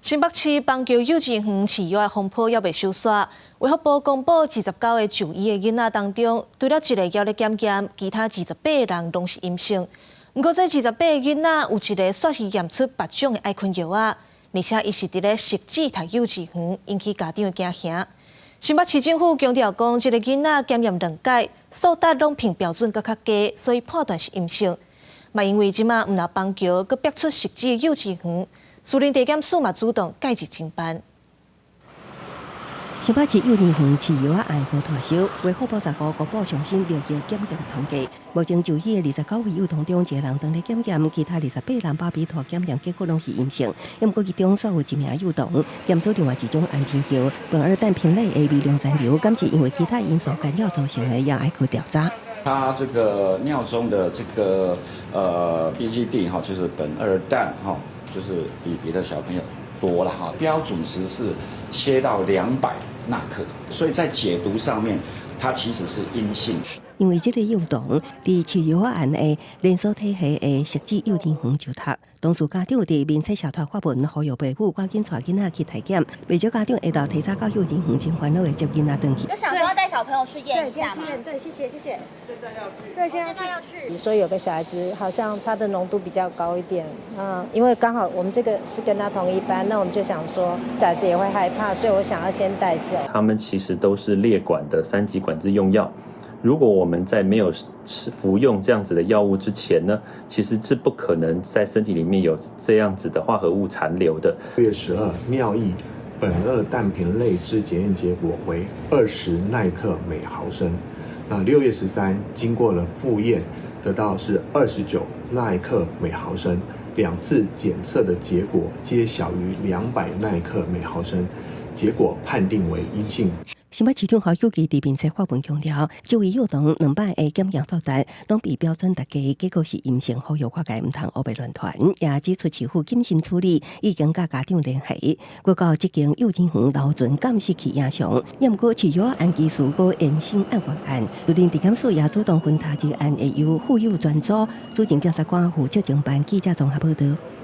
新北市邦橋幼稚園飼藥仔風波猶未收煞，衛福部公布29個就醫的囡仔當中，除了一個猶咧檢驗，其他28個人攏是陰性。毋過這28個囡仔有一個煞是驗出別種的愛睏藥仔，而且伊是佇咧汐止讀幼稚園，引起家長的驚嚇。新北市政府強調講，這個囡仔檢驗兩擺，數值攏比標準閣較低，所以判斷是陰性。嘛因為這馬毋但邦橋，閣逼出汐止幼稚園。士林地檢署嘛主動介入偵辦。新北市幼兒園飼藥仔案閣拖燒，衛福部15公布上新尿液檢驗統計，目前就醫的29位幼童中，一個人當咧檢驗，其他28人包庇佗檢驗結果攏是陰性。毋過其中煞有一名幼童檢出另外一種安眠藥苯二氮平類的微量殘留，敢是因為其他因素干擾造成的，也愛去調查。他這個尿中的這個BZD 哈，就是苯二氮哈。就是比別的小朋友多了哈，標準值是切到200納克，所以在解讀上面，它其實是陰性。因為這個幼童佇飼藥仔案的連鎖體系的汐止幼兒園就讀，當事家長佇面冊社團發文呼籲爸母趕緊帶囡仔去體檢，袂少家長下晝提早到幼兒園真煩惱的接囡仔轉去。就想說要帶小朋友去驗一下嗎？對，謝謝謝謝。現在要去。對，現在要去。你說有個小孩子好像他的濃度比較高一點，因為剛好我們這個是跟他同一班，那我們就想說小孩子也會害怕，所以我想要先帶走。他們其實都是列管的三級管制用藥。如果我們在沒有吃服用這樣子的藥物之前呢，其實是不可能在身體裡面有這樣子的化合物殘留的。6月12，尿液苯二氮平類之檢驗結果為20奈克每毫升。那6月13，經過了複驗，得到是29奈克每毫升。兩次檢測的結果皆小於200奈克每毫升，結果判定為陰性。新北市長侯友宜佇面冊發文強調，這位幼童兩擺的檢驗數值攏比標準值低，結果是陰性，呼籲外界毋通烏白亂傳，也指出市府謹慎處理，已經佮家長聯繫。閣到這間幼兒園留存監視器影像，也毋過飼藥案其實閣延伸案源案，士林地檢署也主動分他這個案會由婦幼專組主任檢察官負責偵辦。記者綜合報道。